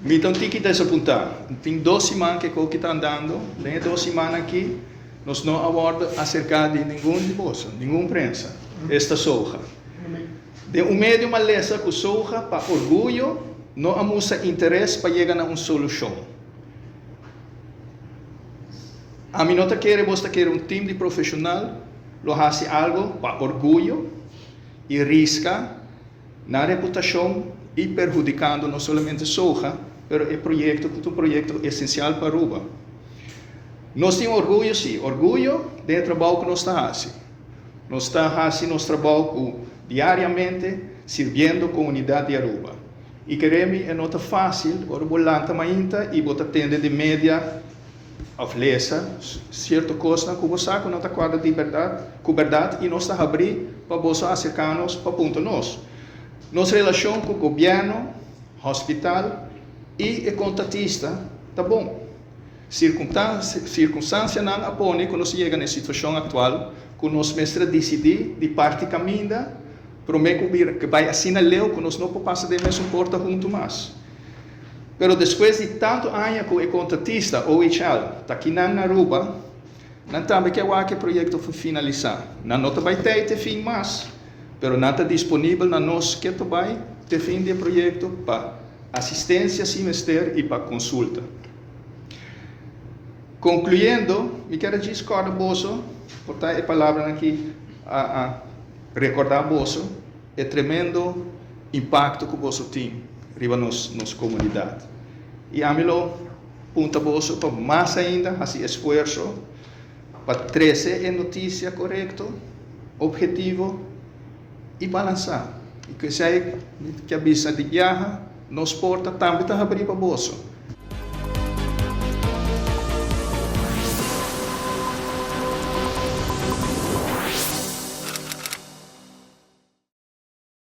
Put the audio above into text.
Mi ta un tiki desapuntá. Tin dos siman ku e koki ta andando. Den e dos simannan aki nos no a wòrdu aserká di ningun di boso, ningun prensa. Esta Soja. Den un medio m'a lesa ku Soja pa orguyo no a mustra interes pa yega na un solushon. Ami no ta kere bos ta kere un tim di profeshonal lo hasi algo pa orguyo i riska nan reputashon i perhudikando no solamente Soja pero e proyekto ku ta un proyekto esensial pa Aruba. Nos tin orguyo si, orguyo den e trabou ku nos ta hasi. Nos ta hasi nos trabou ku diariamente sirbiendo komunidat di Aruba. I kere mi e no ta fásil ora bo lanta mainta i bo ta tende di media òf lesa sierto kosnan ku bo sa ku no ta kuadra di bèrdat ku bèrdat i nos ta habrí pa boso aserká nos pa punta nos. Nos relashon ku gobièrnu, hospital i e kontatista ta bon. Sirkunstansianan a pone ku nos yega na e situashon aktual ku nos mester a disidí di parti kaminda promé ku bira ku bai asina leu ku nos no por pasa den mesun porta huntu mas. Pero despues di tantu aña ku e kontratista, OHL, ta kinan na Aruba, nan tambe ke wak e proyekto finalisá. Nan no ta bai tei te fin mas, pero nan ta disponibel na nos ke ta bai te fin di e proyekto pa asistensia si mester i pa konsulta. Konkluyendo, mi kier a djis kòrda boso, por ta e palabranan aki a a rekordá boso e tremendo impakto ku boso tin riba nos nos komunidat. I ami lo punta boso pa mas ainda hasi esfuerso pa trese e notisia korekto, ophetivo i balansá. I ku esei mi ke bisa di biaha, nos porta tambe ta habrí pa boso.